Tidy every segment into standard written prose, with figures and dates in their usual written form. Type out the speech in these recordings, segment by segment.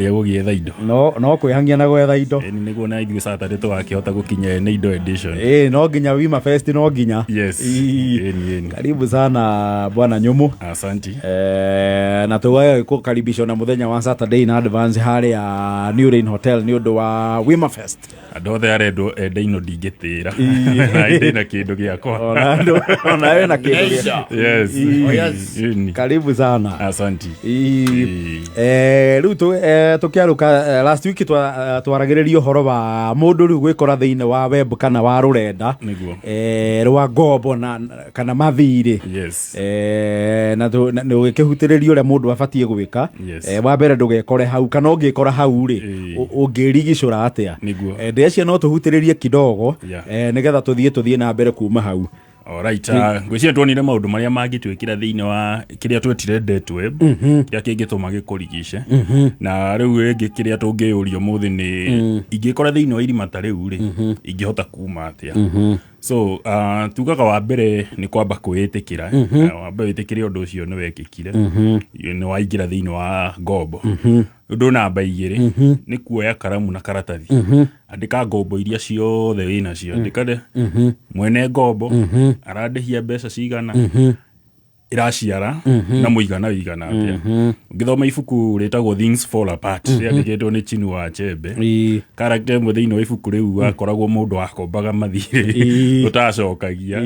Gũgĩetha indo. No kwĩhangia na gwetha indo. Ĩni, nĩguo na ithuĩ Saturday tũgakĩhota gũkinya ene indo edition. Ĩ, no nginya Wima Fest, no nginya. Yes. Ĩni, ĩni. Karibu sana, bwana Nyumu. Asanti. Na tũgagĩkũkaribishwo na mũthenya wa Saturday in advance harĩa New Rain Hotel nĩ ũndũ wa Wima Fest. Andũ othe arendwo ende ino ndingĩtĩra na ndĩna kĩndũ gĩakwa. Ona we na kĩndũ Yes. Oh, yes. Ĩni. Karibu sana. Asanti. Ii. Rĩu tũkĩarũka last week twaragĩrĩria ũhoro wa mũndũ rĩu gwĩkora thĩinĩ wa web kana wa rũrenda rwa ngombo na kana mathirĩ. Na nĩ ũgĩkĩhutĩrĩria ũrĩa mũndũ abatiĩ gwĩka. Wa mbere, ndũgekore hau, kana ũngĩkora hau rĩ, ũngĩrigicũra atĩa? Ndĩreciria no tũhutĩrĩrie kidogo nĩgetha tũthiĩ na mbere kuma hau. Alright, ngwĩciria tuonire maũndũ marĩa mangĩtwĩkĩra thĩinĩ wa kĩrĩa twetire debt web, kĩrĩa kĩngĩtũma gĩkũrigice. Na rĩu rĩngĩ kĩrĩa tũngĩyũria ũmũthĩ nĩ, ingĩkora thĩinĩ wa irima ta rĩu rĩ, ingĩhota kuma atĩa? So tugaga wa mbere nĩ kwamba kwĩĩtĩkĩra. Wambe wĩtĩkĩre ũndũ ũcio nĩ wekĩkire, nĩ waingĩra thĩinĩ wa ngombo. Ũndũ namba 2 nĩ kuoya karamu na karatathi, andĩka ngombo iria ciothe wĩ nacio, andĩka mwene ngombo arandĩhia mbeca cigana, ĩraciara na mũigana wĩigana atĩa. Ũngĩthoma ibuku rĩtagwo Things Fall Apart, rĩandĩkĩtwo nĩ Chinua Achebe, character ĩmwe thĩinĩ wa ibuku rĩu akoragwo mũndũ wakombaga mathirĩ ũtacokagia,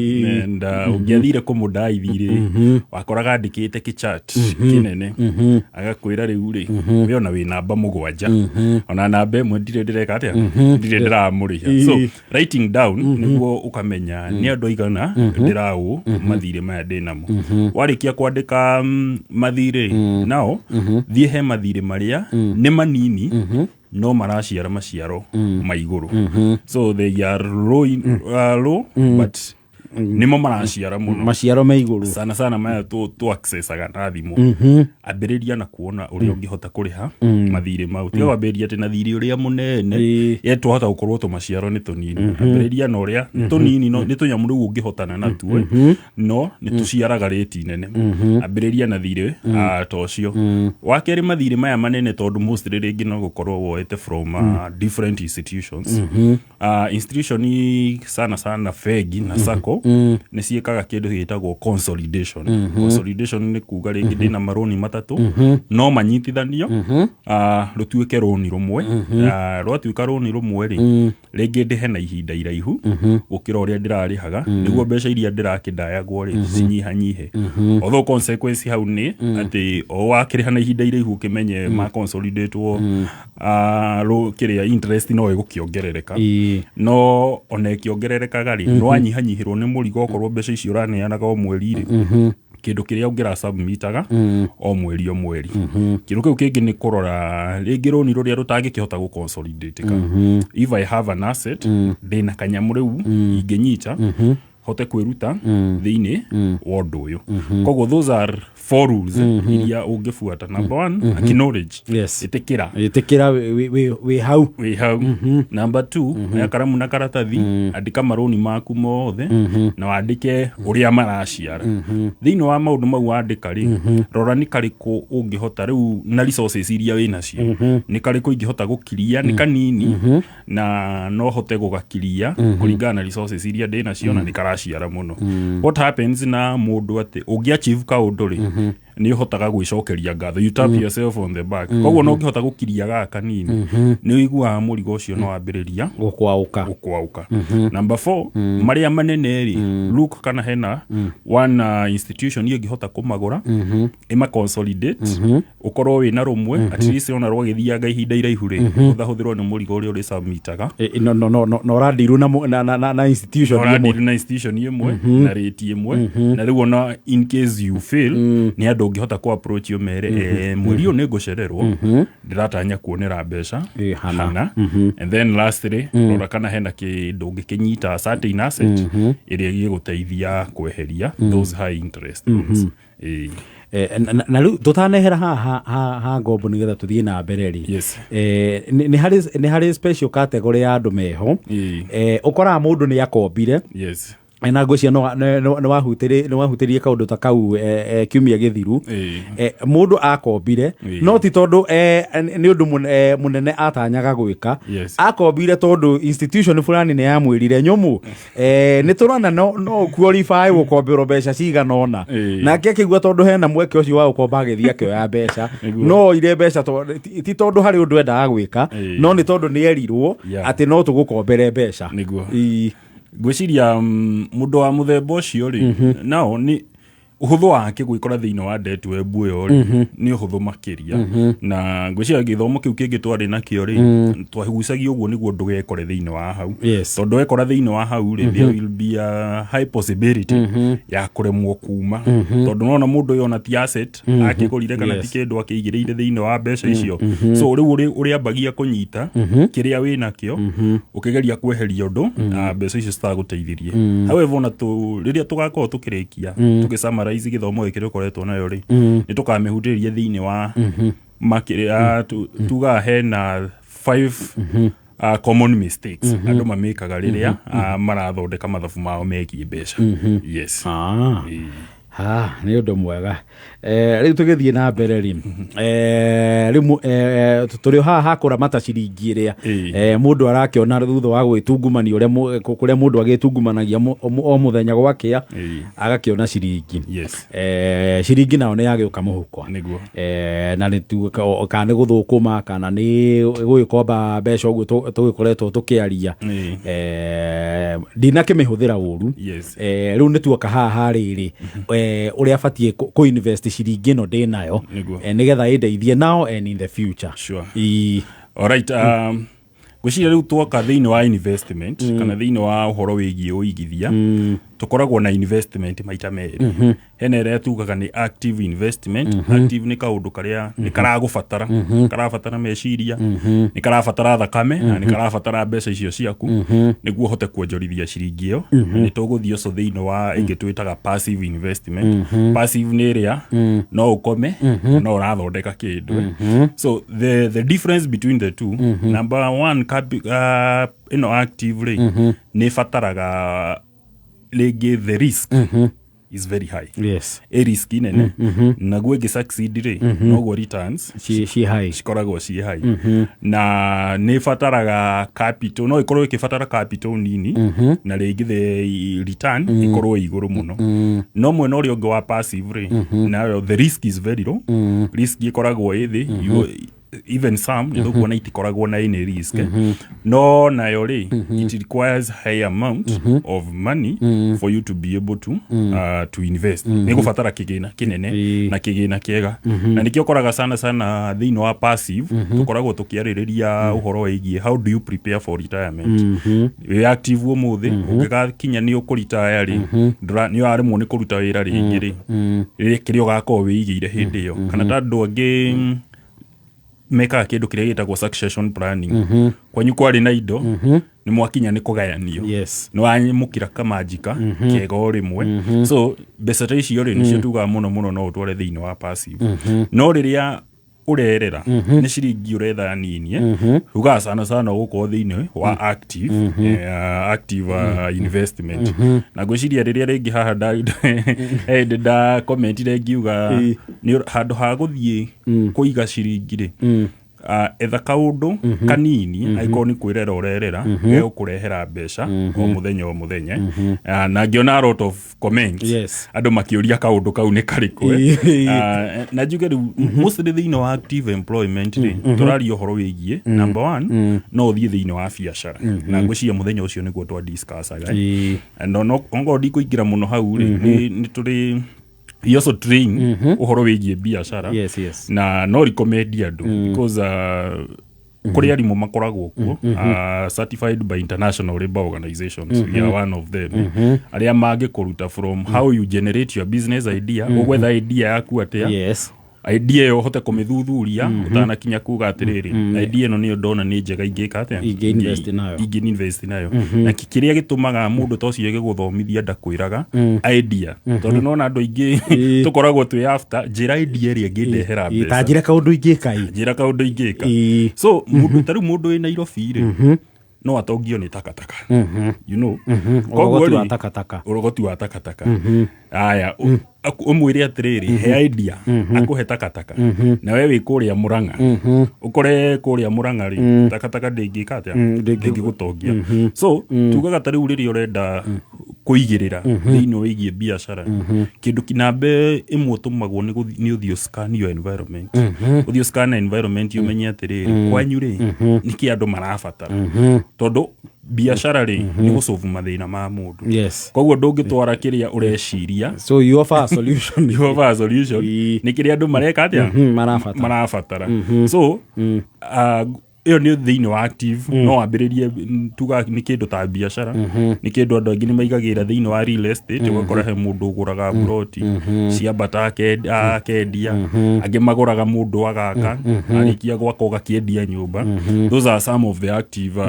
and ũngĩathire kũmũdai thirĩ, wakoraga andĩkĩte kĩchat kĩnene, agakwĩra, "Rĩu rĩ, we ona wĩ namba 7, ona namba 1 ndirĩ ndĩreka atĩa, ndirĩ ndĩramũrĩha." So writing down nĩguo ũkamenya nĩ andũ aigana ndĩraũ mathirĩ maya ndĩ namo. Warĩkia kwandĩka mathirĩ nao, thiĩ he mathirĩ marĩa nĩ manini no maraciara maciaro ma igũrũ. So they are low, low but nĩmo maraciara mũno. Maciaro me igũrũ. Sana sana maya tu accessaga na thimũ. Ambĩrĩria na kuona ũrĩa ũngĩhota kũrĩha mathirĩ mau. Tiga kwambĩrĩria atĩ na thirĩ ũrĩa mũnene, ye twahota gũkorwo tũmaciaro nĩ tũnini. Ambĩrĩria na ũrĩa nĩ tũnini, no nĩ tũnyamũ rĩu ũngĩhotana natuo, no nĩ tũciaraga rĩti nene. Ambĩrĩria na thirĩ ta ũcio. Wa kerĩ, mathirĩ maya manene, tondũ mostly rĩngĩ no gũkorwo woete from different institutions, institution sana sana bengi na sacco nĩ ciĩkaga kĩndũ gĩtagwo consolidation. Consolidation nĩ kuga rĩngĩ ndĩna marũni matatũ, no manyitithanio rũtuĩke rũni rũmwe. Rwatuĩka rũni rũmwe rĩ, rĩngĩ ndĩhe na ihinda iraihu gũkĩra ũrĩa ndĩrarĩhaga, nĩguo mbeca iria ndĩrakĩndayagwo rĩ cinyihanyihe. Although consequence hau nĩ atĩ o wakĩrĩha na ihinda iraihu, ũkĩmenye ma consolidatwo kĩrĩa interest no ĩgũkĩongerereka. No ona ĩkĩongererekaga rĩ, no wanyihanyihĩrwo nĩ mũrigo, okorwo mbeca icio ũraneanaga o mweri rĩ, kĩndũ kĩrĩa ũngĩra submitaga o mweri o mweri. Kĩndũ kĩu kĩngĩ nĩ kũrora rĩngĩ rũni rũrĩa rũtangĩkĩhota gũ consolidate. If I have an asset, ndĩna kanyamũ rĩu ingĩnyita hote kwĩruta thĩinĩ wa ũndũ ũyũ. Koguo those are four rules iria ũngĩbuata. Number one, acknowledge. Ĩtĩkĩra. Ĩtĩkĩra wĩ hau. Wĩ hau. Number two, oya karamu na karatathi, andĩka marũni maku mothe na wandĩke ũrĩa maraciara. Thĩinĩ wa maũndũ mau wandĩka rĩ, rora nĩ karĩkũ ũngĩhota rĩu na resources iria wĩ nacio, nĩ karĩkũ ingĩhota gũkiria, nĩ kanini na no hote gũgakiria kũringana na resources iria ndĩ nacio na nĩ karaciara mũno. What happens na mũndũ atĩ ũngĩ achieve kaũndũ rĩ, nĩ ũhotaga gwĩcokeria ngatho, you tap yourself on the back. Koguo no ũngĩhota gũkiria gaka kanini, nĩ ũiguaga mũrigo ũcio no wambĩrĩria gũkwaũka. Gũkwaũka. Number four, marĩa manene rĩ, look kana hena one institution ĩngĩhota kũmagũra, ĩma consolidate, ũkorwo wĩna rũmwe, at least ona rwagĩthianga ihinda iraihu rĩ, ũthahũthĩrwo nĩ mũrigo ũrĩa ũrĩ submitaga. No ũrandiru na institution ĩmwe. Ũrandiru na institution ĩmwe na rate ĩmwe, na rĩu ona in case you fail, nĩ andũ ũngĩhota kũ approach ũmere, "Mweri ũyũ nĩ ngũcererwo, ndĩratanya kuonera mbeca hana." Hana. And then lastly, rora kana hena kĩndũ ũngĩkĩnyita, certain asset ĩrĩa ĩgũteithia kweheria those high interest loans. Na rĩu tũtanehera haha ha ngombo nĩgetha tũthiĩ na mbere rĩ, nĩ harĩ special category ya andũ meho. Ũkoraga mũndũ nĩ akombire. Na ngwĩciria nĩ wahutĩrie kaũndũ ta kau kiumia gĩthiru. Mũndũ akombire, no ti tondũ nĩ ũndũ mũnene atanyaga gwĩka. Akombire tondũ institution fulani nĩ yamwĩrire nyũmũ nĩ tũrona no qualify gũkomberwo mbeca cigana ũna. Nake akĩigua tondũ hena mweke ũcio wa gũkomba, agĩthiĩ akĩoya mbeca. No oire mbeca ti tondũ harĩ ũndũ endaga gwĩka, no nĩ tondũ nĩ erirwo atĩ no tũgũkombere mbeca. Nĩguo. Ngwĩciria mũndũ wa mũthemba ũcio rĩ, nao nĩ ũhũthũ wake gwĩkora thĩinĩ wa debt web ĩyo rĩ, nĩ ũhũthũ makĩria. Na ngwĩciria gĩthomo kĩu kĩngĩ twarĩ nakĩo rĩ, twagucagia ũguo nĩguo ndũgekore thĩinĩ wa hau. Tondũ wekora thĩinĩ wa hau rĩ, there will be a high possibility ya kũremwo kuma, tondũ nona mũndũ ũyũ ona ti asset akĩgũrire kana ti kĩndũ akĩigĩrĩire thĩinĩ wa mbeca icio. So rĩu ũrĩambagia kũnyita kĩrĩa wĩ nakĩo, ũkĩgeria kweheria ũndũ na mbeca icio citagũteithirie. However, ona rĩrĩa tũgakorwo tũkĩrĩkia tũgĩ summarize gĩthomo gĩkĩ tũkoretwo nayo rĩ, nĩ tũkamĩhutĩria thĩinĩ wa makĩria tugaga hena five common mistakes andũ mamĩkaga rĩrĩa marathondeka mathabu mao megiĩ mbeca. Yes. Ha, nĩ ũndũ mwega. Rĩu tũgĩthiĩ na mbere rĩ, rĩu tũrĩ o haha hakũramata ciringi ĩrĩa mũndũ arakĩona thutha wa gwĩtungumania ũrĩa kũrĩa mũndũ agĩtungumanagia o mũthenya gwakĩa, agakĩona ciringi. Ciringi nayo nĩ yagĩũka mũhuko. Na nĩ kana nĩ gũthũkũma kana nĩ gũgĩkomba mbeca ũguo tũgĩkoretwo tũkĩaria. Ndinakĩmĩhũthĩra ũru. Rĩu nĩ tuoka haha rĩrĩ, ũrĩa batiĩ kũ invest ciringi ĩno ndĩ nayo nĩgetha ĩndeithie now and in the future. Alright, ngwĩciria rĩu twoka thĩinĩ wa investment kana thĩinĩ wa ũhoro wĩgiĩ ũigithia, tũkoragwo na investment maita merĩ. Hena ĩrĩa tugaga nĩ active investment. Active nĩ kaũndũ karĩa nĩ karagũbatara, karabatara meciria, nĩ karabatara thakame na nĩ karabatara mbeca icio ciaku nĩguo ũhote kuonjorithia ciringi ĩyo. Nĩ tũgũthiĩ ũcio thĩinĩ wa ĩngĩ twĩtaga passive investment. Passive nĩ ĩrĩa no ũkome no ũrathondeka kĩndũ. So the difference between the two, number one, ĩno active rĩ, nĩ ĩbataraga rĩngĩ the risk is very high. Ĩ risk nene, naguo ĩngĩ succeed rĩ, noguo returns ci high. Cikoragwo ciĩ high. Na nĩ ĩbataraga capital, no ĩkorwo ĩkĩbatara capital nini na rĩngĩ the return ĩkorwo ĩ igũrũ mũno. No mwena ũrĩa ũngĩ wa passive rĩ, nayo the risk is very low. Risk ĩkoragwo ĩ thĩ. Even some nĩ tũkuona itikoragwo na any risk, no nayo rĩ, it requires high amount of money for you to be able to invest. Nĩ gũbatara kĩgĩna kĩnene na kĩgĩna kĩega, na nĩkĩo ũkoraga sana sana thĩinĩ wa passive tũkoragwo tũkĩarĩrĩria ũhoro wĩgiĩ how do you prepare for retirement. Wĩ active ũmũthĩ, ũngĩgakinya nĩ ũkũritaya rĩ, nĩ ũraremwo nĩ kũruta wĩra rĩngĩ rĩ, kĩrĩa ũgakorwo wĩigĩire hĩndĩ ĩyo, kana ta andũ angĩ mekaga kĩndũ kĩrĩa gĩtagwo succession planning. Kwanyu kwarĩ na indo, nĩ mwakinya nĩ kũgayanio, nĩ wamũkĩra kamanjika kega o rĩmwe. So mbeca ta icio rĩ, nĩcio tugaga mũno mũno no ũtware thĩinĩ wa passive. No rĩrĩa ũrerera nĩ ciringi ũretha nini, ugaga sana sana ũgũkorwo thĩinĩ wa active investment. Na ngwĩciria rĩrĩa rĩngĩ haha hĩndĩ nda commentire ngiuga nĩ handũ ha gũthiĩ kũiga ciringi rĩ, etha kaũndũ kanini, angĩkorwo nĩ kwĩrera ũrerera, gegũkũrehera mbeca o mũthenya o mũthenya. Na ngĩona a lot of comments, andũ makĩũria kaũndũ kau nĩ karĩkũ. Na njuge rĩu mostly thĩinĩ wa active employment rĩ, tũraria ũhoro wĩgiĩ number one, no ũthiĩ thĩinĩ wa biacara, na ngwĩciria mũthenya ũcio nĩguo twa discussaga. No ongorwo ndikũingĩra mũno hau rĩ, nĩ tũrĩ, we also train ũhoro wĩgiĩ biacara. Na no recommend andũ because kũrĩ arimũ makoragwo kuo certified by international labour organizations, we are one of them, arĩa mangĩkũruta from how you generate your business idea, ũgwetha idea yaku atĩa, idea ĩyo ũhote kũmĩthuthuria ũtanakinya kuga atĩrĩrĩ, idea ĩno nĩyo ndona nĩ njega, ingĩka atĩa? Ingĩ invest nayo. Ingĩ invest nayo. Na kĩrĩa gĩtũmaga mũndũ ta ũcio gĩgũthomithia ndakwĩraga idea, tondũ nona andũ aingĩ tũkoragwo twĩ after njĩra idea ĩrĩa ĩngĩndehera Ta mbeca. Njĩra kaũndũ ingĩka ĩ. Njĩra kaũndũ ingĩka. So mũndũ ta rĩu, mũndũ wĩ Nairobi rĩ, No atongio nĩ takataka, you know. Ũrogoti Koguo wa rĩ, takataka. Ũrogoti wa takataka. Aya, ũmwĩre atĩrĩrĩ, he idea, akũhe takataka, na we wĩ kũrĩa Mũrang'a, ũkore kũrĩa Mũrang'a rĩ, takataka ndĩngĩka atĩa? Ndĩngĩgũtongia. So tugaga ta rĩu rĩrĩa ũrenda kũigĩrĩra thĩinĩ wĩgiĩ biacara, kĩndũ namba ĩmwe ũtũmagwo nĩ ũthiĩ scan your environment, ũthiĩ scan environment, ũmenye atĩrĩrĩ, kwanyu rĩ, nĩkĩ andũ marabatara, tondũ biacara rĩ, nĩ gũsolve mathĩna ma mũndũ. Koguo ndũngĩtwara kĩrĩa ũreciria. So you offer a solution. You offer a solution. Nĩ kĩrĩa andũ mareka atĩa? Marabatara. Marabatara. So ĩyo nĩ thĩinĩ wa active. No wambĩrĩrie, tuga nĩ kĩndũ ta biacara, nĩ kĩndũ andũ aingĩ nĩ maigagĩra thĩinĩ wa real estate. Ũgakora he mũndũ ũgũraga ploti, ciambata akendia, angĩ magũraga, mũndũ agaka, arĩkia gwaka ũgakĩendia nyũmba. Those are some of the active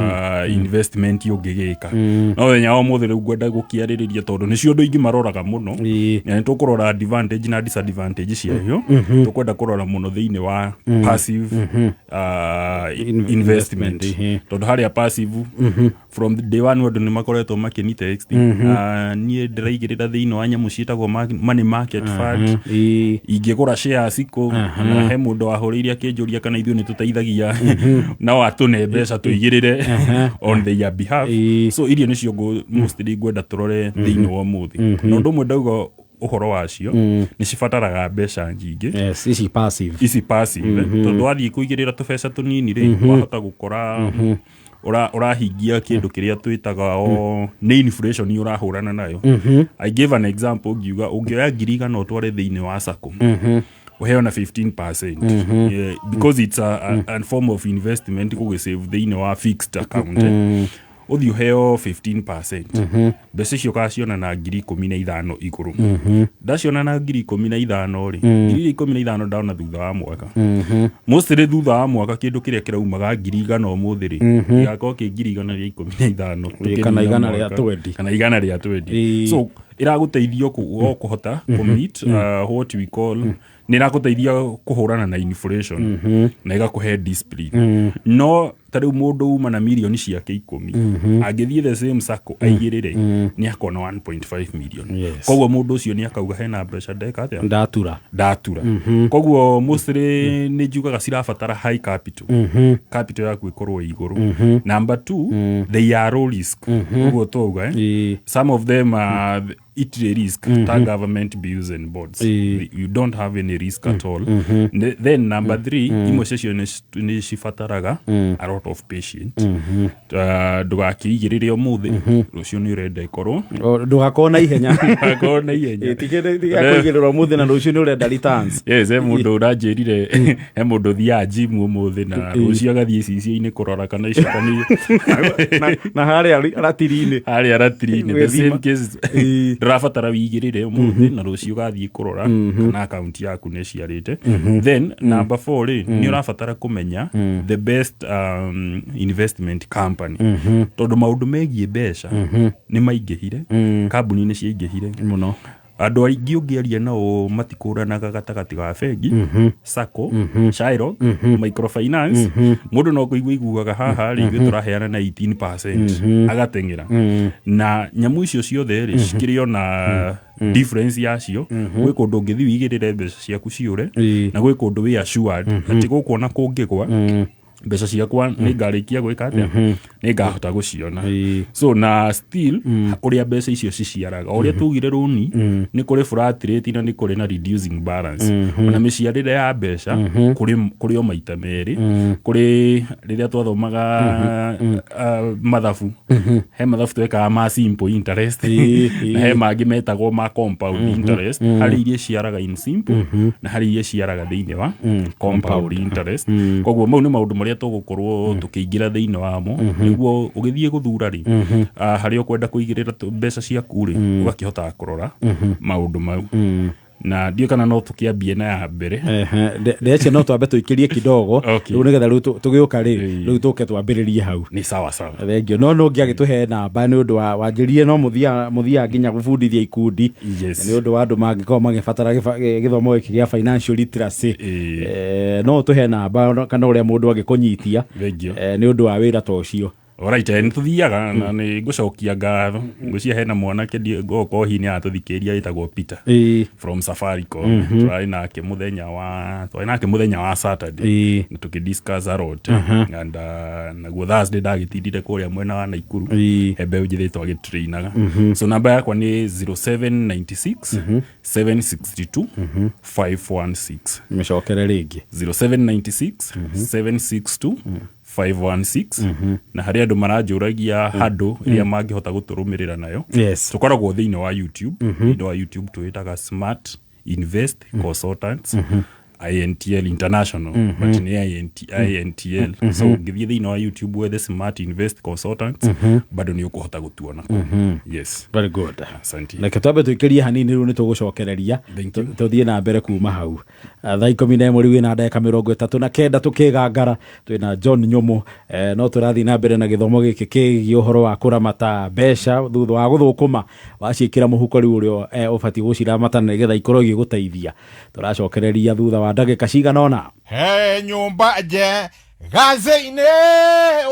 investment ũngĩgĩka. No mũthenya wa ũmũthĩ rĩu ngwenda gũkĩarĩrĩria, tondũ nĩcio andũ aingĩ maroraga mũno, na nĩ tũkũrora advantage na disadvantage ciayo. Tũkwenda kũrora mũno thĩinĩ wa passive investment, tondũ harĩa passive, from day one andũ nĩ makoretwo makĩni text, niĩ ndĩraigĩrĩra thĩinĩ wa nyamũ ciĩtagwo money market fund, ingĩgũra shares kũ? Na he mũndũ wahũrĩire akĩnjũria kana ithuĩ nĩ tũteithagia no atũne mbeca tũigĩrĩre on their behalf. So irio nĩcio mostly ngwenda tũrore thĩinĩ wa ũmũthĩ. Na ũndũ ũmwe ndauga ũhoro wacio, nĩ cibataraga mbeca nyingĩ. Yes, ici passive. Ici passive, tondũ wathiĩ kũigĩrĩra tũbeca tũnini rĩ, wahota gũkora ũrahingia kĩndũ kĩrĩa twĩtaga o nĩ inflation ũrahũrana nayo. I give an example, ngiuga ũngĩoya 100,000 ũtware thĩinĩ wa sacco, ũheo na 15%, yeah, because it's a form of investment gũgĩsave thĩinĩ wa fixed account, ũthiĩ ũheo 15%, mbeca icio ũgaciona na 15,000 igũrũ. Ndaciona na 15,000 rĩ, 15,000 ndona thutha wa mwaka, mostly thutha wa mwaka, kĩndũ kĩrĩa kĩraumaga 100,000 ũmũthĩ rĩ, gĩgakorwo kĩ 115,000. Kana tũkĩnina 120. mwaka. Kana 120. So ĩragũteithia o kũhota kũmeet what we call, nĩ ĩragũteithia kũhũrana na inflation na ĩgakũhe discipline. No ta rĩu mũndũ uma na mirioni ciake 10 angĩthiĩ the same sacco aigĩrĩre, nĩ akona 1.5 million. Koguo mũndũ ũcio nĩ akauga hena mbeca ndeka atĩa? Ndatura. Ndatura. Koguo mostly nĩ njugaga cirabatara high capital, capital yaku ĩkorwo ĩ igũrũ. Number two, they are low risk, ũguo twauga, eh? Some of them are itirĩ risk ta government bills and bonds. You don't have any risk at all. Then number three, imwe ciacio nĩ cibataraga a lot of patience. Ndũgakĩigĩrĩre ũmũthĩ, rũciũ nĩ ũrenda ĩkorwo. Ndũgakorwo na ihenya. Ndũgakorwo na ihenya. Tiga kũigĩrĩra ũmũthĩ na rũciũ nĩ ũrenda returns. Yes, he mũndũ ũranjĩrire he mũndũ ũthiaga gym ũmũthĩ na rũciũ agathiĩ icicio-inĩ kũrora kana icoka nĩ Na harĩa ratiri-inĩ. Harĩa ratiri-inĩ, the Gwĩthima. same case. Ndũrabatara wĩigĩrĩre ũmũthĩ na rũciũ ũgathiĩ kũrora kana akaunti yaku nĩ ĩciarĩte. Then number four rĩ, nĩ ũrabatara kũmenya the best investment company, tondũ maũndũ megiĩ mbeca nĩ maingĩhire, kambuni nĩ ciaingĩhire mũno. Andũ aingĩ ũngĩaria nao matikũranaga gatagatĩ ga bengi, sacco, Shylock, microfinance. Mũndũ no kũigua iguaga haha rĩ, ithuĩ tũraheana na 18%, agateng'era. Na nyamũ icio ciothe rĩ, cikĩrĩ ona difference yacio. Gwĩ kũndũ ũngĩthiĩ wĩigĩrĩre mbeca ciaku ciũre, na gwĩ kũndũ wĩ assured atĩ gũkũ ona kũngĩgwa, mbeca ciakwa nĩ ngarĩkia gwĩka atĩa? Nĩ ngahota gũciona. So na still ũrĩa mbeca icio ciciaraga, o ũrĩa tugire rũni nĩ kũrĩ flat rate na nĩ kũrĩ na reducing balance, ona mĩciarĩre ya mbeca kũrĩ o maita merĩ. Kũrĩ rĩrĩa twathomaga mathabu, he mathabu twekaga ma simple interest na he mangĩ metagwo ma compound interest. Harĩ iria ciaraga in simple na harĩ iria ciaraga thĩinĩ wa compound interest. Koguo mau nĩ maũndũ marĩa tũgũkorwo tũkĩingĩra thĩinĩ wamo, nĩguo ũgĩthiĩ gũthura rĩ, harĩa ũkwenda kũigĩrĩra mbeca ciaku rĩ, ũgakĩhotaga kũrora maũndũ mau. Na ndiũ kana no tũkĩambie na ya mbere. Ndeci no twambe tũikĩrie kidogo rĩu, nĩgetha rĩu tũgĩũka rĩ, rĩu tũke twambĩrĩrie hau. Nĩ sawa sawa. Thengio. No ũngĩagĩtũhe namba nĩ ũndũ wa wanjĩrire no mũthiaga nginya gũbundithia ikundi, nĩ ũndũ wa andũ mangĩkorwo magĩbatara gĩthomo gĩkĩ gĩa financial literacy. No ũtũhe namba kana ũrĩa mũndũ angĩkũnyitia Thengio. Nĩ ũndũ wa wĩra ta ũcio. Alright, nĩ tũthiaga na nĩ ngũcokia ngatho. Ngwĩciria hena mwanake ngokorwo hihi nĩ aratũthikĩrĩria, wĩtagwo Peter from Safaricom. Twarĩ nake mũthenya wa Saturday na tũkĩ discuss a lot, and naguo Thursday ndagĩtindire kũrĩa mwena wa Naikuru, he mbeũ njĩthĩ twagĩtrainaga. So namba yakwa nĩ 0796 762 516. Mĩcokere rĩngĩ. 0796 762 516. Na harĩ andũ maranjũragia handũ ĩrĩa mangĩhota gũtũrũmĩrĩra nayo, tũkoragwo thĩinĩ wa YouTube. Thĩinĩ wa YouTube twĩtaga Smart Invest Consultants INTL International, but nĩ INT, INTL. So ũngĩthiĩ thĩinĩ wa YouTube wethe Smart Invest Consultants, bado nĩ ũkũhota gũtuona kũu. Yes. Very good. Asante. Reke twambe tũikĩrie hanini, rĩu nĩ tũgũcokereria. Thank you. Tũthiĩ na mbere kuma hau. Thaa 11 rĩu ĩna ndagĩka 39, tũkĩgangara twĩna John Nyũmũ. No tũrathiĩ na mbere na gĩthomo gĩkĩ kĩgiĩ ũhoro wa kũramata mbeca thutha wa gũthũkũma, waciĩkĩra mũhuko, rĩu ũrĩa ũbatiĩ gũciramata nĩgetha ikorwo igĩgũteithia. Tũracokereria thutha wa ndagĩka cigana ũna. He nyumba nje gathĩ-inĩ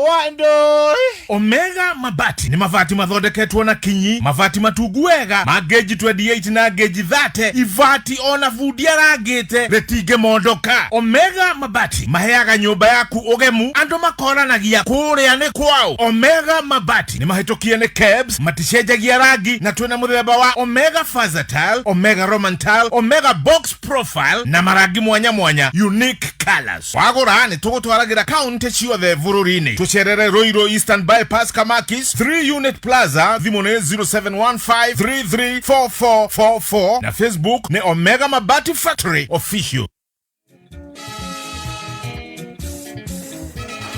wa ndũi. Omega Mabati nĩ mabati mathondeketwo na kinyi, mabati matungu wega ma gauge 28 na gauge 30, ibati ona bundi arangĩte rĩtingĩmondoka. Omega Mabati maheaga nyũmba yaku ũgemu, andũ makoranagia kũrĩa nĩ kwao. Omega Mabati nĩ mahĩtũkie nĩ KEBS, maticenjagia rangi, na twĩna mũthemba wa Omega Versatile, Omega Roman Tile, Omega Box Profile na marangi mwanya mwanya, unique colors. Wagũra nĩ tũgũtwaragĩra kaunti ciothe bũrũri-inĩ. Tũcerere Ruiru Eastern Bypass, Kamakis 3 Unit Plaza. Thimũ nĩ 0715334444 na Facebook nĩ Omega Mabati Factory Official.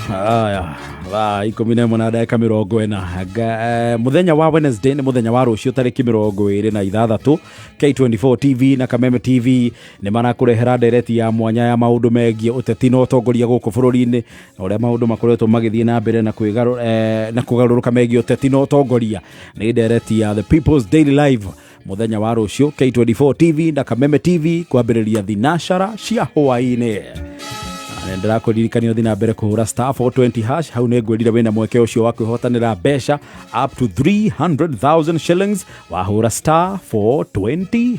Aya, thaa 11 na ndagĩka 40. Mũthenya wa Wednesday, nĩ mũthenya wa rũciũ, tarĩki 26, K24 TV na Kameme TV nĩ marakũrehera ndereti ya mwanya ya maũndũ megiĩ ũteti na ũtongoria gũkũ bũrũri-inĩ, na ũrĩa maũndũ makoretwo magĩthiĩ na mbere na kũgarũrũka megiĩ ũteti na ũtongoria. Nĩ ndereti ya The People's Daily Live, mũthenya wa rũciũ, K24 TV na Kameme TV, kwambĩrĩria thinashara cia hwaĩ-inĩ. Na ndĩrakũririkania ũthiĩ na mbere kũhũra *420#. Hau nĩ ngwĩrire wĩna mweke ũcio wa kwĩhotanĩra mbeca up to 300,000 shillings wahũra *420#.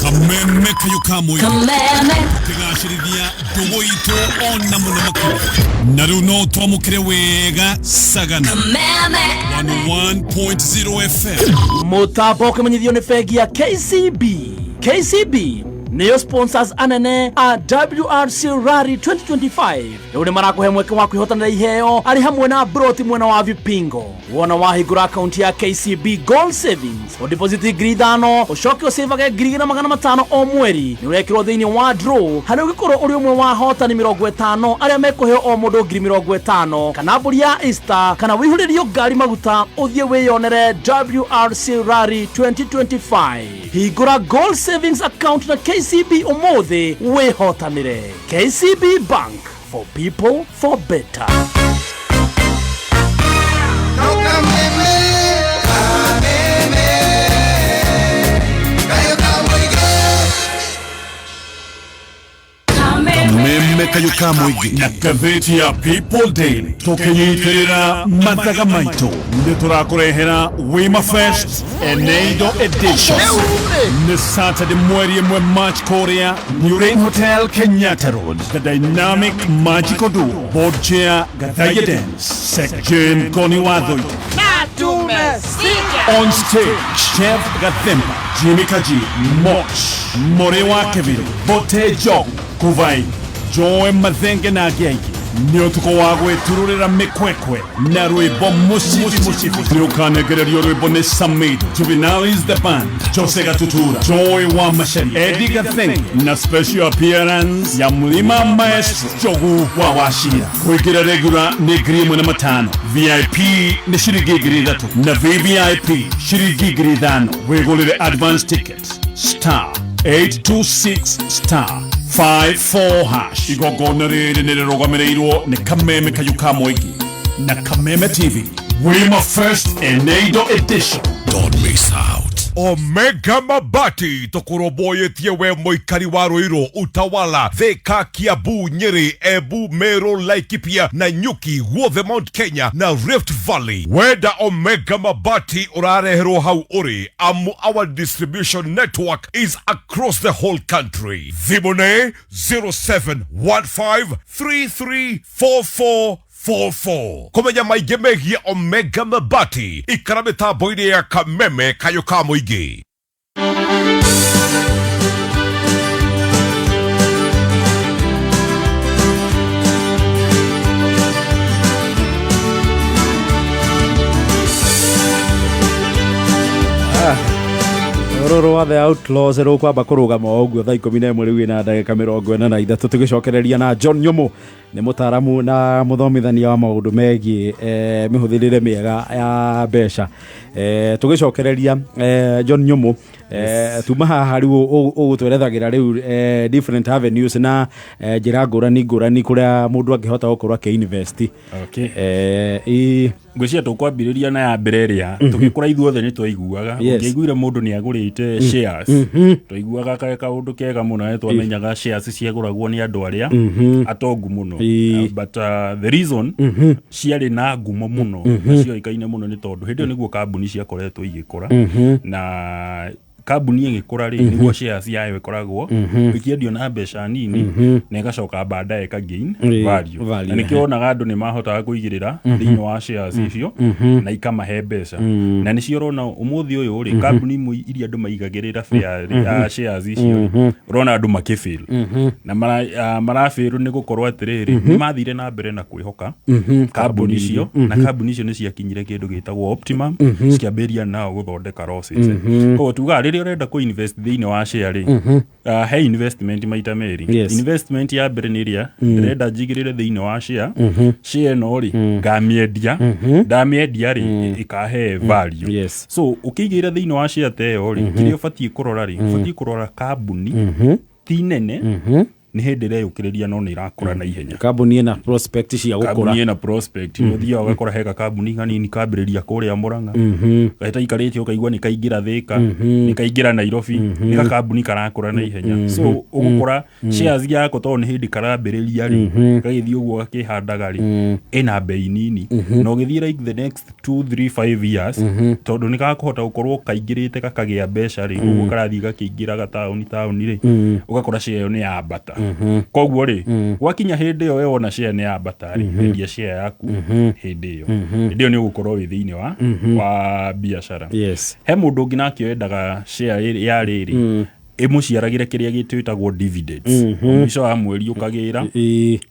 Kameme kayo kamwe. Kameme. Kĩgacĩrithia ndũgũ itũ ona mũno makĩria, na rĩu no twamũkĩre wega sagana. Kameme. 101.0 FM. Mũtambo ũkĩmenyithio nĩ bengi ya KCB. KCB nĩyo sponsors anene a WRC Rally 2025. Rĩu nĩ marakũhe mweke wa kwĩhotanĩra iheo arĩ hamwe na broti mwena wa Vipingo. Wona wahingũra akaunti ya KCB Gold Savings, ũdeposit 5,000, ũcoke ũcĩvage 2,500 o mweri, nĩ ũrekĩrwo thĩinĩ wa draw harĩa ũngĩkorwo ũrĩ ũmwe wa ahotani 50 arĩa mekũheo o mũndũ 50,000, kana mbũri ya Easter, kana wĩihũrĩrio ngari maguta ũthiĩ wĩyonere WRC Rally 2025. Hingũra Gold Savings account na KCB ũmũthĩ wĩhotanĩre. KCB Bank, for people, for better. Kameme, kameme, kayo kamũingĩ. Kameme kayo ka mũingĩ na ngathĩti ya People Daily, tũkĩnyitĩrĩra mathaga maitũ, nĩ tũrakũrehera Wima Fest Eneido Edition. Nĩ Saturday mweri 1 March, kũrĩa New Rain Hotel, Kenyatta Road. The Dynamic Magical Duo, Board Chair Gathaiya Dance, Sek Jane Goni Wathoito. On stage, Chef Gathemba, Jimmy Kaji, Moch, Morewa Kevin, Bote Jog, Kuvai, Joe Mathenge na angĩ aingĩ. Nĩ ũtukũ wa gwĩturũrĩra mĩkwekwe na rwĩmbo mũcibi mũcibi. Nĩ ũkanengererio rwĩmbo nĩ Samido, Juvenalis the Band, Jose Gatutura, Joy wa Macharia, Eddie Gathenge na special appearance ya Mlima Maestro Jogu wa Wachira. Kwĩngĩra regular nĩ 1,500, VIP nĩ ciringi 3,000 na VVIP ciringi 5,000. Wĩgũrĩre advance ticket *826*54#. Igongona rĩrĩ nĩ rĩrũgamĩrĩirwo nĩ Kameme Kayu ka Mũingĩ na Kameme TV. Wima First Eneido Edition. Don't miss out. Omega Mabati tũkũrũmbũyĩtie we mũikari wa Ruiru, Utawala, Thika, Kiambu, Nyeri, Embu, Meru, Laikipia na Nyuki, guothe Mount Kenya na Rift Valley. Wenda Omega Mabati ũrareherwo hau ũrĩ, amu our distribution network is across the whole country. Thimũ nĩ 0715334444. Kũmenya maingĩ megiĩ Omega Mabati, ikara mĩtambo-inĩ ya Kameme kayũ ka mũingĩ. Rũrũ rwa The Outlaws rũkwamba kũrũgama o ũguo thaa 11 rĩu ĩna ndagĩka 43, tũgĩcokereria na John Nyũmũ, nĩ mũtaaramu na mũthomithania wa maũndũ megiĩ mĩhũthĩrĩre mĩega ya mbeca. Tũgĩcokereria John Nyũmũ, tuma haha rĩu ũgũtwerethagĩra rĩu different avenues na njĩra ngũrani ngũrani kũrĩa mũndũ angĩhota gũkorwo akĩ-invest. Okay. Ngwĩciria tũkwambĩrĩria na ya mbere ĩrĩa tũgĩkũra ithuothe nĩ twaiguaga. Ũngĩaiguire mũndũ nĩ agũrĩte shares, twaiguaga kaĩ kaũndũ kega mũno, nĩ twamenyaga shares ciagũragwo nĩ andũ arĩa atongu mũno. But the reason ciarĩ na ngumo mũno na cioĩkaine mũno nĩ tondũ hĩndĩ ĩyo nĩguo kambuni ciakoretwo igĩkũra, na kambuni ĩgĩkũra rĩ, nĩguo shares yayo ĩkoragwo ĩkĩendio na mbeca nini na ĩgacoka baadaye ĩka gain value. Value, na nĩkĩo wonaga andũ nĩ mahotaga kũigĩrĩra thĩinĩ wa shares icio na ikamahe mbeca, na nĩcio ũrona ũmũthĩ ũyũ rĩ, kambuni imwe iria andũ maigagĩrĩra shares icio rĩ, ũrona andũ makĩfail na marafail nĩ gũkorwo atĩrĩrĩ, nĩ mathire na mbere na kwĩhoka kambuni icio, na kambuni icio nĩ ciakinyire kĩndũ gĩtagwo optimum, cikĩambĩrĩria nao gũthondeka losses. Koguo tugaga rĩrĩa ũrenda kũ invest thĩinĩ wa share rĩ, he investment maita merĩ. Investment ya mbere nĩ ĩrĩa ndĩrenda njigĩrĩre thĩinĩ wa share. Share ĩno rĩ, ngamĩendia, ndamĩendia rĩ, ĩkahe value. So ũkĩigĩrĩra thĩinĩ wa share ta ĩyo rĩ, kĩrĩa ũbatiĩ kũrora rĩ, ũbatiĩ kũrora kambuni ti nene, nĩ hĩndĩ ĩreyũkĩrĩria no nĩ ĩrakũra na ihenya. Kambuni ĩna prospect cia gũkũra. Kambuni ĩna prospect. Nĩ ũthiaga ũgakora hega kambuni kanini kambĩrĩria kũrĩa Mũrang'a, gahĩta ikarĩte ũkaigua nĩ kaingĩra Thĩka, nĩ kaingĩra Nairobi, nĩ gakambuni karakũra na ihenya. So ũgũkora shares yako, tondũ nĩ hĩndĩ karambĩrĩria rĩ, gagĩthiĩ ũguo gakĩhandaga rĩ, ĩna bei nini, na ũgĩthiĩ like the next 2 3 5 years, tondũ nĩ gakũhota gũkorwo kaingĩrĩte gakagĩa mbeca rĩ, ũguo karathiĩ gakĩingĩraga taũni taũni rĩ, ũgakora share ĩyo nĩ yambata. Koguo rĩ, gwakinya hĩndĩ ĩyo we wona share nĩ yambata rĩ, endia share yaku hĩndĩ ĩyo. Hĩndĩ ĩyo nĩ ũgũkorwo wĩ thĩinĩ wa biacara. He mũndũ ũngĩ nake wendaga share ya rĩrĩ ĩmũciaragĩre kĩrĩa gĩtwĩtagwo dividends. Mũico wa mweri ũkagĩra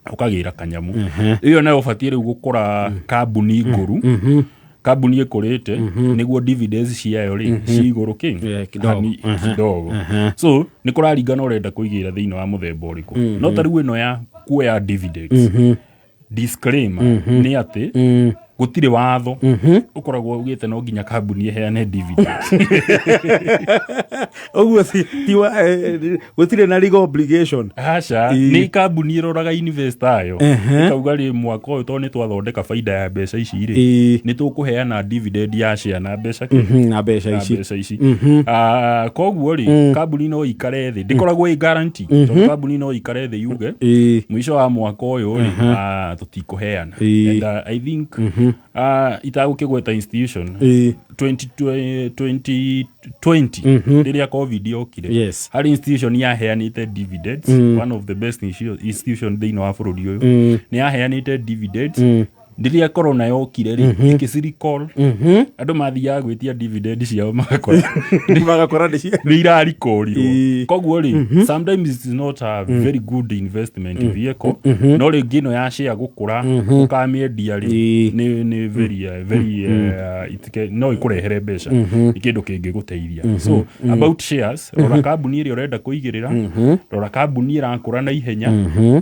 ũkagĩra kanyamu. Ĩyo nayo ũbatiĩ rĩu gũkora kambuni ngũru, kambuni ĩkũrĩte, nĩguo dividends ciayo rĩ ci igũrũ kĩ Yeah, kidogo. Kidogo. So nĩ kũraringana ũrenda kũigĩra thĩinĩ wa mũthemba ũrĩkũ. No ta rĩu ĩno ya kuoya dividends, disclaimer nĩ atĩ gũtirĩ watho ũkoragwo ugĩte no nginya kambuni ĩheane dividends. Ũguo gũtirĩ na legal obligation. Aca. Nĩ kambuni ĩroraga investor ayo, ĩkauga rĩ, mwaka ũyũ tondũ nĩ twathondeka baida ya mbeca ici rĩ, nĩ tũkũheana dividend ya share na mbeca kĩ? Na mbeca Na ici. Mbeca ici. Koguo rĩ, kambuni no ikare thĩ, ndĩkoragwo ĩ guarantee, tondũ kambuni no ikare thĩ yuge mũico wa mwaka ũyũ rĩ, tũtikũheana. And I think itagũkĩgweta institution, 2020 rĩrĩa COVID yokire, harĩ institution yaheanĩte dividends, one of the best institution thĩinĩ wa bũrũri ũyũ, nĩ yaheanĩte dividends. Rĩrĩa corona yokire rĩ, ĩkĩciricall. Andũ mathiaga gwĩtia dividend ciao magakora magakora nĩ cia nĩ irarikorirwo. Koguo rĩ, sometimes it is not a very good investment vehicle, no rĩngĩ ĩno ya share gũkũra ũkamĩendia rĩ, nĩ very very no ĩkũrehere mbeca, nĩ kĩndũ kĩngĩgũteithia. So about shares, rora kambuni ĩrĩa ũrenda kũigĩrĩra, rora kambuni ĩrakũra na ihenya,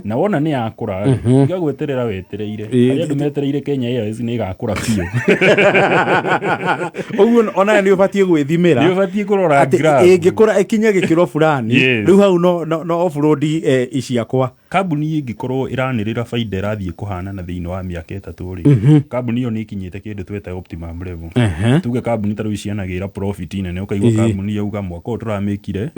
na wona nĩ yakũra rĩ, tiga gweterera wetereire. Harĩ andũ metereire. Wetereire Kenya Airways nĩ ĩgakũra biũ. Ũguo onawe nĩ ũbatiĩ gwĩthimĩra. Nĩ ũbatiĩ kũrora atĩ graph. Ĩngĩkũra ĩkinye gĩkĩro fulani, rĩu hau no offload iciakwa. Kambuni ĩngĩkorwo ĩranĩrĩra baida ĩrathiĩ kũhanana thĩinĩ wa mĩaka 3 rĩ, kambuni ĩyo nĩ ĩkinyĩte kĩndũ tweta optimum level. Tuge kambuni ta rĩu cianagĩra profit nene, ũkaigua kambuni yauga mwaka ũyũ tũramĩkire,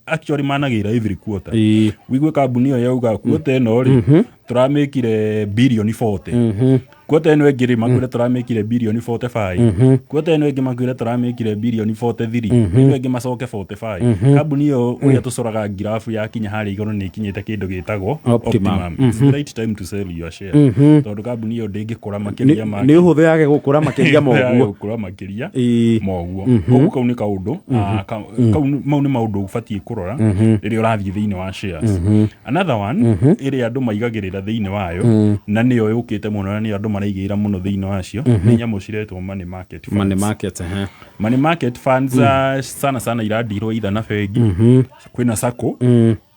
actually managĩra every quarter. Wĩigue kambuni ĩyo yauga quarter ĩno rĩ, tũramĩkire birioni 40. Quarter ĩno ĩngĩ rĩ, makwĩre tũramĩkire birioni 45. Quarter ĩno ĩngĩ makwĩre tũramĩkire birioni 43. Ĩno ĩngĩ macoke 45. Kambuni ĩyo ũrĩa tũcoraga ngirabu yakinya harĩa igũrũ nĩ ikinyĩte kĩndũ gĩtagwo Optimum. Optimum. It's the right time to sell your share. Tondũ kambuni ĩyo ndĩngĩkũra makĩria ma Nĩ ũhũthũ yage gũkũra makĩria yage moguo. gũkũra makĩria moguo. Koguo kau nĩ kaũndũ, mau nĩ maũndũ ũbatiĩ kũrora rĩrĩa ũrathiĩ thĩinĩ wa shares. Another one ĩrĩa andũ maigagĩrĩra thĩinĩ wayo na nĩyo yũkĩte mũno na nĩyo andũ maraigĩrĩra mũno thĩinĩ wacio nĩ nyamũ ciretwo money market funds. Money market, ehe. Money market funds, sana sana iradirwo either na bengi, kwĩna sacco,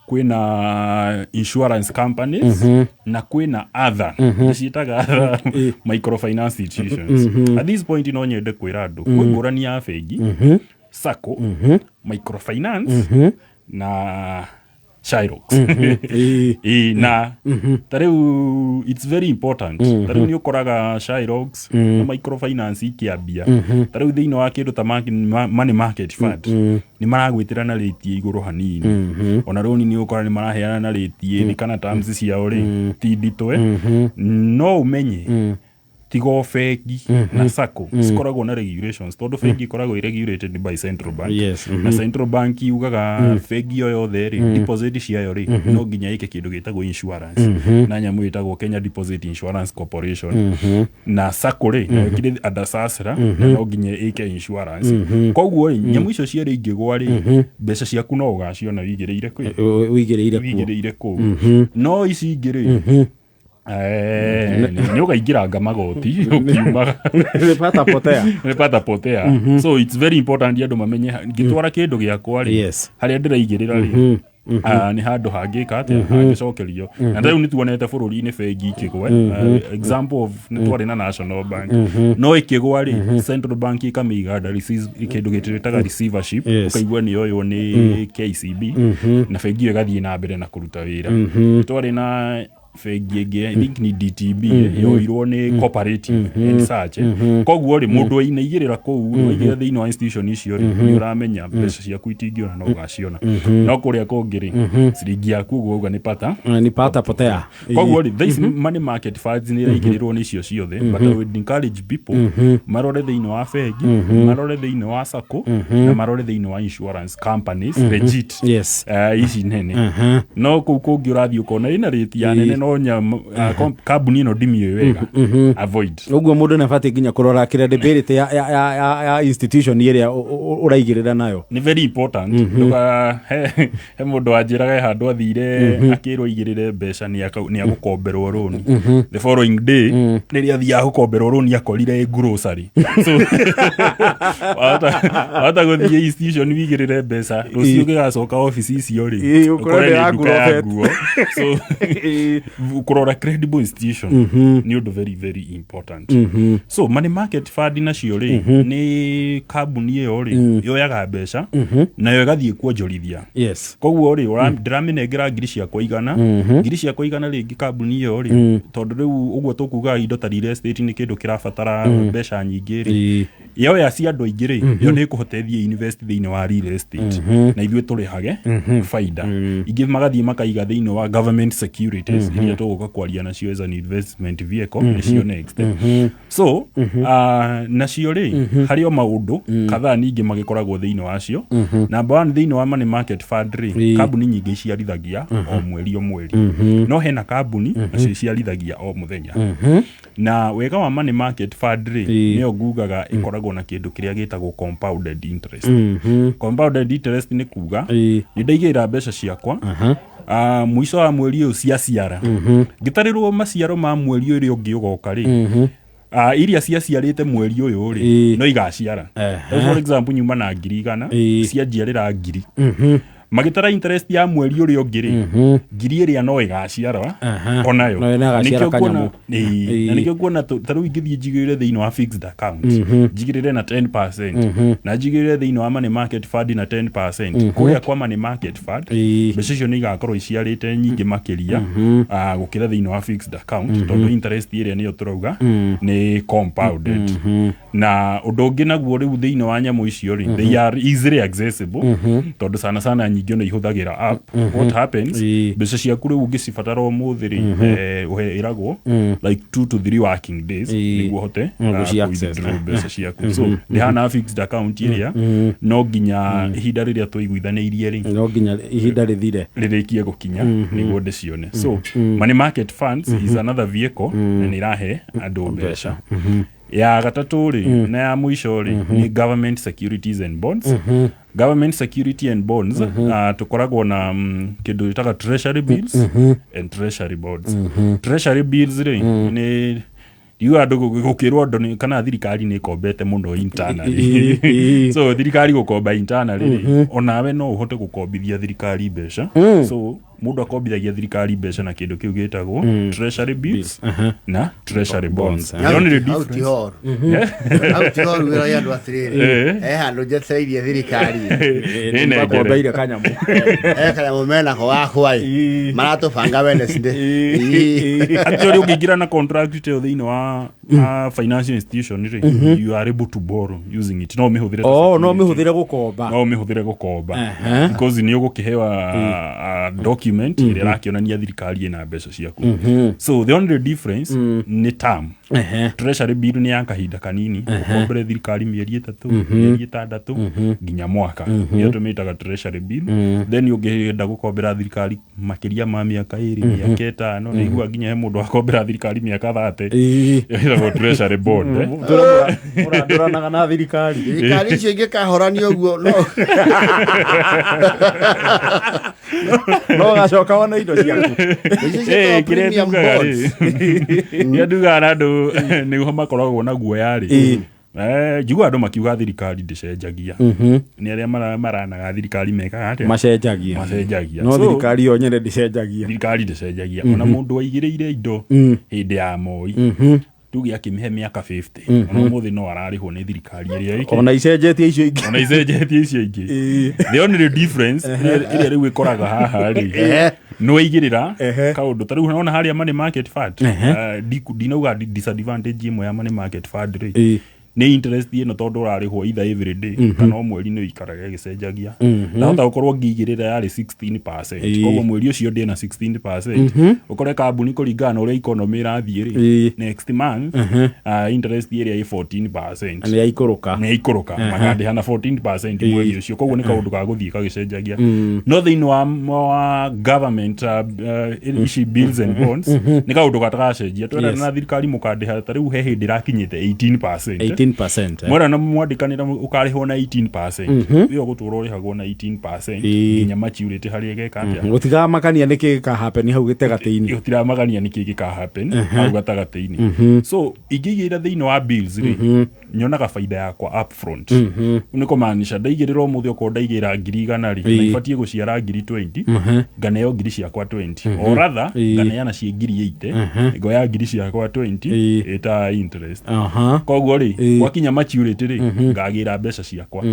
kwĩna insurance companies na kwĩna other, ciĩtaga other microfinance institutions. At this point no nyende kwĩra andũ kwĩ ngũrani ya bengi, sacco, microfinance na Shylock. Ĩĩ, na ta rĩu it's very important. Ta rĩu nĩ ũkoraga Shylocks na microfinance ikĩambia, ta rĩu thĩinĩ wa kĩndũ ta money market fund nĩ maragwĩtĩra na rate ĩ igũrũ hanini. Ona rũni nĩ ũkora nĩ maraheana na rate ĩ thĩ kana terms ciao rĩ ti nditũ, no ũmenye tiga o bengi na sacco cikoragwo na regulations, tondũ bengi ikoragwo regulated by central bank. Na central bank yugaga bengi o yothe rĩ, deposit ciayo rĩ, no nginya ĩke kĩndũ gĩtagwo insurance na nyamũ ĩtagwo Kenya Deposit Insurance Corporation. Na sacco rĩ, no ĩkĩrĩ under SASRA na no nginya ĩke insurance. Koguo rĩ, nyamũ icio cierĩ ingĩgwa rĩ, mbeca ciaku no ũgaciona wigĩrĩire kwĩ Wĩigĩrĩire kuo. Wigĩrĩire kũu. No ici ingĩ rĩ, nĩ ũkaingĩranga magoti ũkiumaga. Nĩ pata potea. Nĩ pata potea. So it's very important andũ mamenye ngĩtwara kĩndũ gĩakwa rĩ, harĩa ndĩraigĩrĩra rĩ, nĩ handũ hangĩka atĩa, hangĩcokerio. Na rĩu nĩ tuonete bũrũri-inĩ bengi ikĩgwe. Example of nĩ twarĩ na National Bank, no ĩkĩgwa rĩ, central bank ĩkamĩiga under kĩndũ gĩtwĩtaga receivership. Ũkaigua nĩ yoywo nĩ KCB na bengi ĩyo ĩgathiĩ na mbere na kũruta wĩra. Twarĩ na bengi ĩngĩ, I think ni DTB, yoirwo nĩ cooperative and such. Koguo rĩ, mũndũ wainaigĩrĩra kũu rĩ, waigĩrĩra thĩinĩ wa institution icio rĩ, nĩ ũramenya mbeca ciaku itingĩũra, no ũgaciona. No kũrĩa kũngĩ rĩ, ciringi yaku ũguo auga nĩ pata Ni pata potea. Koguo rĩ, thaa ici money market funds nĩ iraigĩrĩrwo nĩ icio ciothe, but I would encourage people marore thĩinĩ wa bengi, marore thĩinĩ wa sacco na marore thĩinĩ wa insurance companies legit, ici nene. No kũu kũngĩ ũrathiĩ ũkona ĩna rate ya nene, no kambuni ĩno ndimiũĩ wega, avoid. Ũguo mũndũ nĩ abatiĩ nginya kũrora credibility ya institution ĩrĩa ũraigĩrĩra nayo. Nĩ very important. Ndũka he mũndũ wanjĩraga he handũ athire akĩrwo aigĩrĩre mbeca nĩ agũkomberwo rũni. The following day rĩrĩa athiaga gũkomberwo rũni akorire ĩ grocery. So wahota gũthiĩ institution wigĩrĩre mbeca, rũciũ ũgĩgacoka ofici icio rĩ, Ĩĩ, ũkore ũkore nĩ ya nĩ nduka ya nguo. nguo. So kũrora credible institution nĩ ũndũ very very important. So money market fund nacio rĩ, nĩ kambuni ĩyo rĩ yoyaga mbeca nayo ĩgathiĩ kuonjorithia. Koguo rĩ, ndĩramĩnengera 100,000, 100,000 rĩngĩ kambuni ĩyo rĩ, tondũ rĩu ũguo tũkugaga indo ta real estate nĩ kĩndũ kĩrabatara mbeca nyingĩ rĩ, yoya cia andũ aingĩ rĩ, yo nĩ ĩkũhota ĩthiĩ invest thĩinĩ wa real estate na ithuĩ tũrĩhage baida. Ingĩ magathiĩ makaiga thĩinĩ wa government securities iria tũgũka kwaria nacio as an investment vehicle, nĩcio next. So nacio rĩ, harĩ o maũndũ kadhaa ningĩ magĩkoragwo thĩinĩ wacio. Number one, thĩinĩ wa money market fund rĩ, kambuni nyingĩ iciarithagia o mweri o mweri, no hena kambuni nacio iciarithagia o mũthenya. Na wega wa money market fund rĩ, nĩyo ngugaga ĩkoragwo na kĩndũ kĩrĩa gĩtagwo compounded interest. Compounded interest nĩ kuga nĩ ndaigĩrĩra mbeca ciakwa, mũico wa mweri ũyũ ciaciara, ngĩtarĩrwo maciaro ma mweri ũrĩa ũngĩ ũgoka rĩ, iria ciaciarĩte mweri ũyũ rĩ, no igaciara. Rĩu for example nyuma na 100,000, cianjiarĩra 1,000. Magĩtara interest ya mweri ũrĩa ũngĩ rĩ, ngiri ĩrĩa no ĩgaciara onayo. No ĩgaciara Nĩkĩo nguona- kanyamũ. Ĩĩ, na nĩkĩo nguona ta rĩu ingĩthiĩ njigĩrĩre thĩinĩ wa fixed account, njigĩrĩre na 10% na njigĩrĩre thĩinĩ wa money market fund na 10%, kũrĩa kwa money market fund mbeca icio nĩ igakorwo iciarĩte nyingĩ makĩria gũkĩra thĩinĩ wa fixed account, tondũ interest ĩrĩa nĩyo tũrauga nĩ compounded. Na ũndũ ũngĩ naguo rĩu thĩinĩ wa nyamũ icio rĩ, they are easily accessible, tondũ sana sana nyingĩ ona ihũthagĩra app. What happens, mbeca ciaku rĩu ũngĩcibatara ũmũthĩ rĩ, ĩragwo like 2 to 3 working days nĩguo ũhote gũci access. Withdraw mbeca ciaku. So ndĩhana fixed account ĩrĩa no nginya ihinda rĩrĩa tũiguithanĩirie rĩ, no nginya ihinda rĩthire, rĩrĩkie gũkinya nĩguo ndĩcione. So money market funds is another vehicle na nĩ ĩrahe andũ mbeca. Ya gatatũ rĩ, na ya mũico rĩ, nĩ government securities and bonds. Government security and bonds, tũkoragwo na kĩndũ gĩtaga treasury bills and treasury bonds. Treasury bills rĩ, nĩ ndiuga andũ gũkĩrwo andũ kana thirikari nĩ ĩkombete mũno internally. So thirikari gũkomba internally rĩ, onawe no ũhote gũkombithia thirikari mbeca. So mũndũ akombithagia thirikari mbeca na kĩndũ kĩu gĩtagwo treasury bills na treasury bonds. The only Hau ti difference horu, hau ti horu. Wĩra andũ atĩrĩrĩ, he handũ njetereirie thirikari. Ĩnengere. Makombeire kanyamũ. He kanyamũ menako gakwa ĩ maratũbanga Wednesday. Ĩ. Actually, ũngĩingĩra na contract ĩyo thĩinĩ wa financial institution rĩ, you are able to borrow using it. No ũmĩhũthĩre ta Oh, no security. mĩhũthĩre gũkomba. No ũmĩhũthĩre gũkomba, because nĩ ũgũkĩhewa document ĩrĩa ĩrakĩonania thirikari ĩna mbeca ciaku. So the only difference nĩ term. Treasury bill nĩ ya kahinda kanini, ũkombere thirikari mĩeri 3, mĩeri 6, nginya mwaka, nĩyo tũmĩtaga treasury bill. Then ũngĩenda gũkombera thirikari makĩria ma mĩaka 2, mĩaka 5, nĩ igua nginya he mũndũ akombera thirikari mĩaka 30, ĩtagwo treasury bond, eh. Mũrandũranaga na thirikari. Thirikari icio ingĩkahoranio ũguo no No gacoka wona indo ciaku. Icio Eh, ciĩtagwo kĩrĩa premium ndugaga bonds. rĩ, kĩrĩa ndugaga na andũ nĩguo makoragwo na guoya rĩ, njiguaga andũ makiuga thirikari ndĩcenjagia. Nĩ arĩa maranaga thirikari mekaga atĩa? Macenjagia. Macenjagia. No So, thirikari yo nyene ndĩcenjagia. Thirikari ndĩcenjagia. Ona mũndũ waigĩrĩire indo hĩndĩ ya Moi, tuge akĩmĩhe mĩaka 50, ona ũmũthĩ no ararĩhwo nĩ thirikari ĩrĩa ĩkĩ Ona icenjetie icio ingĩ. Ona icenjetie icio ingĩ. The only difference ĩrĩa rĩu ĩkoraga haha rĩ, nĩ waigĩrĩra kaũndũ ta rĩu ona harĩa money market fund, ndinauga disadvantage ĩmwe ya money market fund rĩ, nĩ interest ĩno, tondũ ũrarĩhwo either every day kana o mweri, nĩ ũikaraga ĩgĩcenjagia. Ndahota gũkorwo ngĩigĩrĩra yarĩ 16%, koguo mweri ũcio ndĩna 16%. Ũkore kambuni kũringana na ũrĩa economy ĩrathiĩ rĩ, next month interest ĩrĩa ĩ 14%. Nĩ yaikũrũka. Nĩ ikũrũka, makandĩha na 14% mweri ũcio. Koguo nĩ kaũndũ ga gũthiĩ gagĩcenjagia. No thĩinĩ wa government ici bills and bonds nĩ kaũndũ gatagacenjia. Twerana na thirikari mũkandĩha, ta rĩu he hĩndĩ ĩrakinyĩte 18%. 18%, eh. Mwerana mwandĩkanĩra ũkarĩhwo na 18%, ĩyo gũtũra ũrĩhagwo na 18% nginya maturity harĩa ĩgeka atĩa. Gũtigamakania nĩ kĩ gĩkahappen hau gĩtagatĩ-inĩ. Gũtiramagania nĩ kĩ gĩka happen hau gatagatĩ-inĩ. So ingĩigĩrĩra thĩinĩ wa bills rĩ, nyonaga baida yakwa upfront. Nĩ kũmaanisha ndaigĩrĩra ũmũthĩ, okorwo ndaigĩra 100,000 rĩ, na ibatiĩ gũciara 20,000, nganeo ngiri ciakwa 20, or rather nganeana ciĩ 80,000, ngoya ngiri ciakwa 20 ĩta interest. Koguo rĩ, gwakinya maturity rĩ, ngagĩra mbeca ciakwa.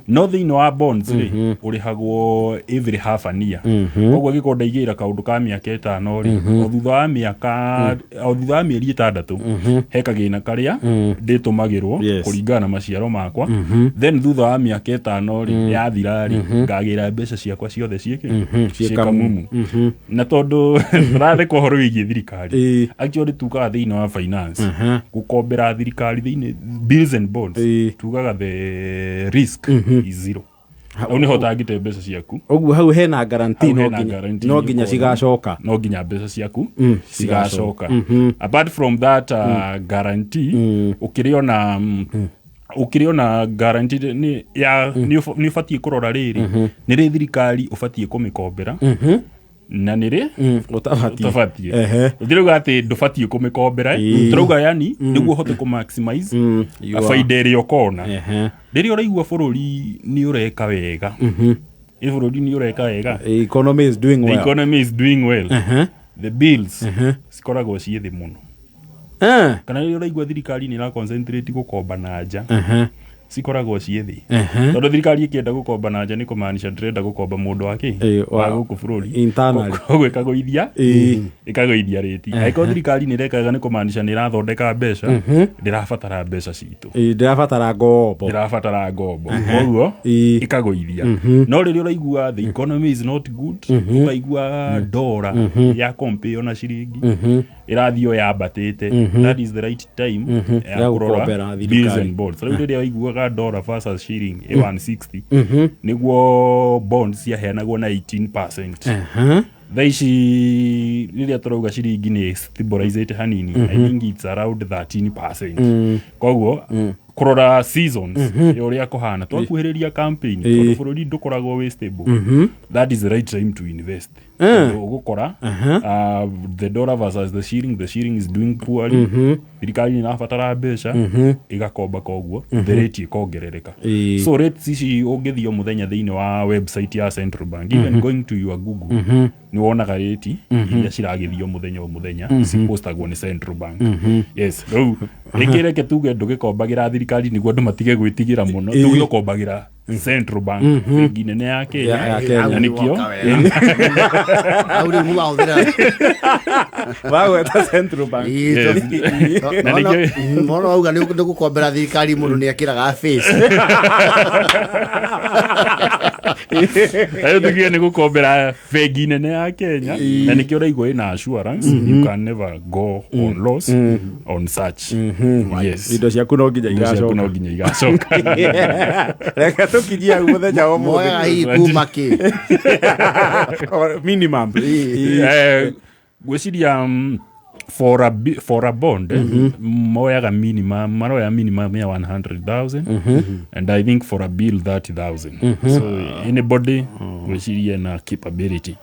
No thĩinĩ wa bonds rĩ, ũrĩhagwo every half an year. Koguo angĩkorwo ndaigĩra kaũndũ ka mĩaka 5 rĩ, o thutha wa mĩaka, o thutha wa mĩeri 6, he kagĩna karĩa ndĩtũmagĩrwo kũringana na maciaro makwa. Then thutha wa mĩaka 5 rĩ, yathira rĩ, ngagĩra mbeca ciakwa ciothe ciĩkĩ ciĩ ciĩkamumu. Na tondũ tũratheka ũhoro wĩgiĩ thirikari, actually tugaga thĩinĩ wa finance, gũkombera thirikari thĩinĩ bills and bonds, tugaga the risk is zero. Hau nĩho ũtangĩte mbeca ciaku. Ũguo hau hena guarantee. Hau No hena nginya guarantee. No nginya nĩ ũkona. cigacoka. No nginya mbeca ciaku cigacoka. Apart from that guarantee, ũkĩrĩ ona guarantee nĩ ya nĩ ũbatiĩ kũrora rĩrĩ, nĩ rĩ thirikari ũbatiĩ kũmĩkombera na nĩ rĩ ũtabatiĩ. Ũtabatiĩ. Tũtirauga atĩ ndũbatiĩ kũmĩkombera, tũrauga yani nĩguo ũhote kũ maximize baida ĩrĩa ũkona. Rĩrĩa ũraigua bũrũri nĩ ũreka wega, Ĩ bũrũri nĩ ũreka wega, Economy is doing the well. economy is doing well, the bills cikoragwo ciĩ thĩ mũno. Kana rĩrĩa ũraigua thirikari nĩ ĩra concentrate gũkomba na nja, cikoragwo ciĩ thĩ, tondũ thirikari ĩkĩenda gũkomba na nja nĩ kũmaanisha ndĩrenda gũkomba mũndũ wa kĩ wa gũkũ bũrũri. Internally. Koguo ĩkagũithia rĩti. Angĩkorwo thirikari nĩ ĩreka wega nĩ kũmaanisha nĩ ĩrathondeka mbeca, ndĩrabatara mbeca citũ. Ndĩrabatara ngombo. Ndĩrabatara ngombo, koguo ĩkagũithia. No rĩrĩa ũraigua the economy is not good, ũkaigua dora ya compare na ciringi ĩrathiĩ o yambatĩte, that is the right time ya Ya kũrora gũkombera bills thirikari. and bonds. Rĩu rĩrĩa waiguaga dollar versus shilling ĩ 160, nĩguo bonds ciaheanagwo na 18%. Thaa ici rĩrĩa tũrauga ciringi nĩ stabilizate hanini, I think it's around 13%. Koguo kũrora seasons ya ũrĩa kũhana, twakuhĩrĩria campaign, tondũ bũrũri ndũkoragwo wĩ stable, that is the right time to invest. Tondũ ũgũkora the dollar versus the shilling, the shilling is doing poorly, thirikari nĩ ĩrabatara mbeca, ĩgakomba, koguo the rate ĩkongerereka. So rates ici ũngĩthiĩ o mũthenya thĩinĩ wa website ya central bank, even going to your Google, nĩ wonaga rate iria ciragĩthio mũthenya o mũthenya cipostagwo nĩ central bank. Yes, rĩu rĩngĩ reke tuge ndũgĩkombagĩra thirikari nĩguo andũ matige gwĩtigĩra mũno, tuge ũkombagĩra central bank, bengi nene ya Kenya. Ya Kenya. Na nĩkĩo Hau rĩu nĩwahũthĩra. Wagweta central bank. Yes. Na nĩkĩo- Mwana wauga nĩ gũkombera thirikari, mũndũ nĩ ekĩraga face. Rĩu tuge nĩ gũkombera bengi nene ya Kenya, na nĩkĩo ũraigua ĩna assurance you can never go on loss on such. Yes. Indo ciaku no nginya Indo ciaku no igacoka. nginya igacoka. Reke tũkinyie hau mũthenya wa Moyaga ũmũthĩ. hihi kuma kĩ? Minimum. Ngwĩciria for a bond moyaga minimum, maroya minimum ya 100,000, and I think for a bill 30,000. So anybody ngwĩciria na capability.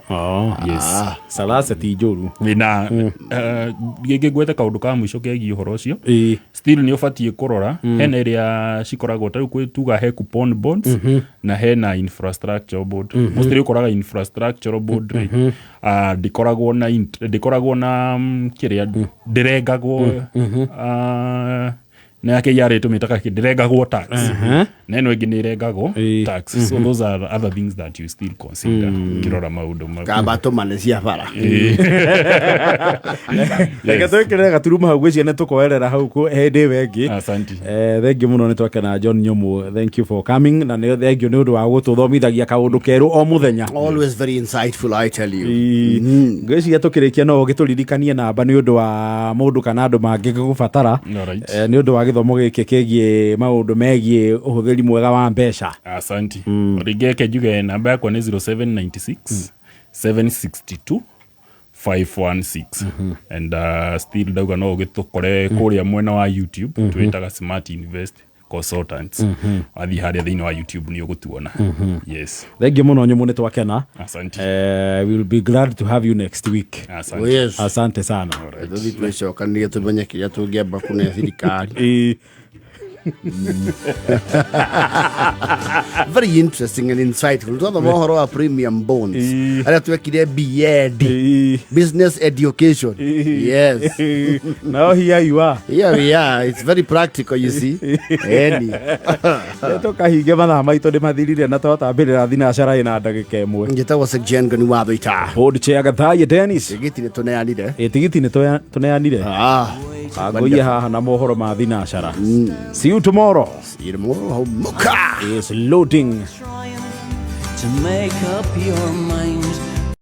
Yes. Salase ti njũru. Na gĩngĩ ngwete kaũndũ ka mũico kegiĩ ũhoro ũcio, still nĩ ũbatiĩ kũrora hena ĩrĩa cikoragwo ta rĩu kwĩ tuga he coupon bonds na hena infrastructure bond. Mostly ũkoraga infrastructure bond rĩ, ndĩkoragwo na ndĩkoragwo na kĩrĩa ndĩrengagwo, na ya KRA tũmĩtaga kĩ, ndĩrengagwo tax, na ĩno ĩngĩ nĩ ĩrengagwo tax. So those are other things that you still consider ũkĩrora maũndũ mau. Kamba tũmane cia bara. Reke twĩkĩrĩre gaturuma hau, gwĩciria nĩ tũkoerera hau hĩndĩ ĩyo ĩngĩ. Asante. Thank you mũno, nĩ twakena. John Nyũmũ, thank you for coming, na nĩ thank you nĩ ũndũ wa gũtũthomithagia kaũndũ kerũ o mũthenya. Always very insightful, I tell you. Ngwĩciria tũkĩrĩkia no ũgĩtũririkanie namba nĩ ũndũ wa mũndũ kana andũ mangĩgũbatara. Alright. Nĩ ũndũ wa gĩthomo gĩkĩ kĩgiĩ maũndũ megiĩ ũhũthĩri mwega wa mbeca. Asante. Rĩngĩ reke njuge namba yakwa nĩ 0796 762 516, and still ndauga no ũgĩtũkore kũrĩa mwena wa YouTube, twĩtaga Smart Invest Consultants. Wathiĩ harĩa thĩinĩ wa YouTube nĩ ũgũtuona. Yes. Thank you mũno Nyũmũ, nĩ twakena. Asante. We will be glad to have you next week. Asante. Oh, yes. Asante sana. Tũthiĩ twĩcokanĩrie tũmenye kĩrĩa tũngĩamba kũne thirikari. Very interesting and insightful. Twathoma ũhoro wa premium bonds, arĩa twekire BEd, business education. Yes. Now here you are. Here we are. It's very practical, you see. Eni. Tũkahinge, mathaa maitũ nĩ mathirire na twatambĩrĩra thinacara ĩna ndagĩka 1. Njĩtagwo Sekjen Ngoni wa Thũita. Board chair Gathaye Dennis. Tigiti nĩ tũneanire. Tigiti nĩ tũneanire. Ngũiye haha na mohoro ma thinacara. See you tomorrow. See you tomorrow. Muka. Is loading. Trying to make up your mind.